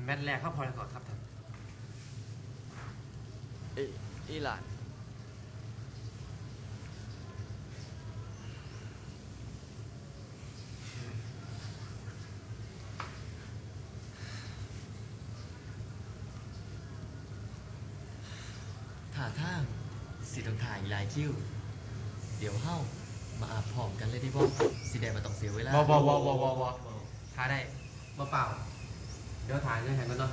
ແມັດແລກເຮົາພໍແລ້ວກໍຄັບທ່ານ. ເອີ ອີຫຼານ ທ່າທາງຊິຕ້ອງຖ້າອີກຫຼາຍຄິວ. ດຽວເຮົາມາອາບພ້ອມກັນເລີຍໄດ້ບໍ່? ຊິໄດ້ບໍ່ຕ້ອງເສຍເວລາ. ບໍ່ ບໍ່ ບໍ່ ບໍ່ ບໍ່ ຖ້າໄດ້ ບໍ່ຟ້າວ. ດຽວຖ້າເງິນໃຫ້ກ່ອນເນາະ.